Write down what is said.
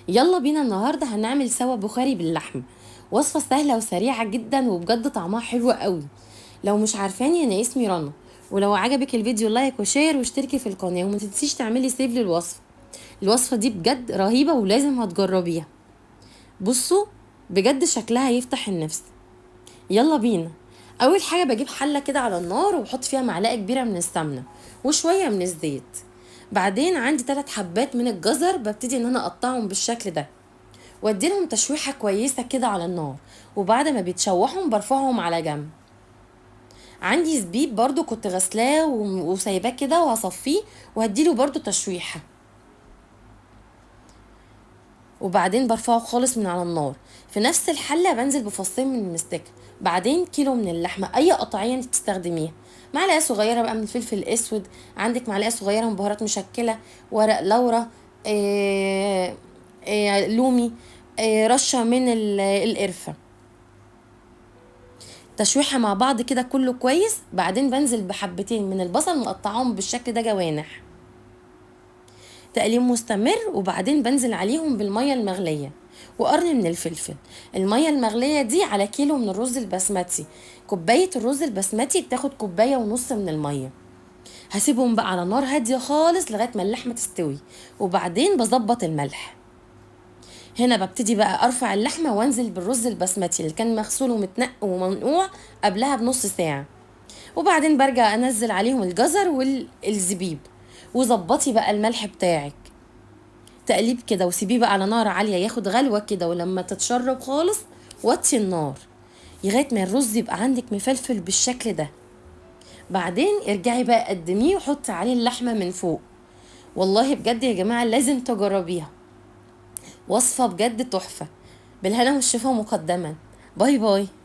يلا بينا النهارده هنعمل سوا بخاري باللحمه، وصفه سهلة وسريعة جدا وبجد طعمها حلو قوي. لو مش عارفاني انا اسمي رنا، ولو عجبك الفيديو like و share واشتركي في القناة، وما تنسيش تعملي save للوصفه. الوصفة دي بجد رهيبة ولازم هتجربيها. بصوا بجد شكلها يفتح النفس. يلا بينا. اول حاجة بجيب حله كده على النار وبحط فيها معلقه كبيرة من السمنة وشوية من الزيت. بعدين عندي 3 حبات من الجزر ببتدي ان انا اقطعهم بالشكل ده وادي لهم تشويحه كويسة كده على النار، وبعد ما بيتشوحهم برفعهم على جنب. عندي زبيب برضو كنت غسلاه وسايباه كده وهصفيه وهديله برضو تشويحه، وبعدين برفعه خالص من على النار. في نفس الحلة بنزل بفصين من المستكه، بعدين كيلو من اللحمة اي قطعية انت بتستخدميها، معلقه صغيرة بقى من الفلفل الاسود، عندك معلقه صغيرة من بهارات مشكلة، ورق لورا، لومي، رشه من القرفه. تشويحه مع بعض كده كله كويس. بعدين بنزل بحبتين من البصل مقطعاهم بالشكل ده جوانح، تقليب مستمر. وبعدين بنزل عليهم بالمية المغليه وقرن من الفلفل. المية المغليه دي على كيلو من الرز البسمتي، كوباية الرز البسمتي بتاخد كوباية ونص من المية. هسيبهم بقى على نار هادية خالص لغاية ما اللحمة تستوي، وبعدين بظبط الملح. هنا ببتدي بقى ارفع اللحمة وانزل بالرز البسمتي اللي كان مغسول ومتنق ومنقوع قبلها بنص ساعة، وبعدين برجع انزل عليهم الجزر والزبيب، وظبطي بقى الملح بتاعك. تقليب كده وسيبيه بقى على نار عالية ياخد غلوه كده، ولما تتشرب خالص وطي النار لغاية ما الرز يبقى عندك مفلفل بالشكل ده. بعدين ارجعي بقى قدميه وحطي عليه اللحمة من فوق. والله بجد يا جماعة لازم تجربيها، وصفه بجد تحفة. بالهنا والشفا مقدما. bye bye.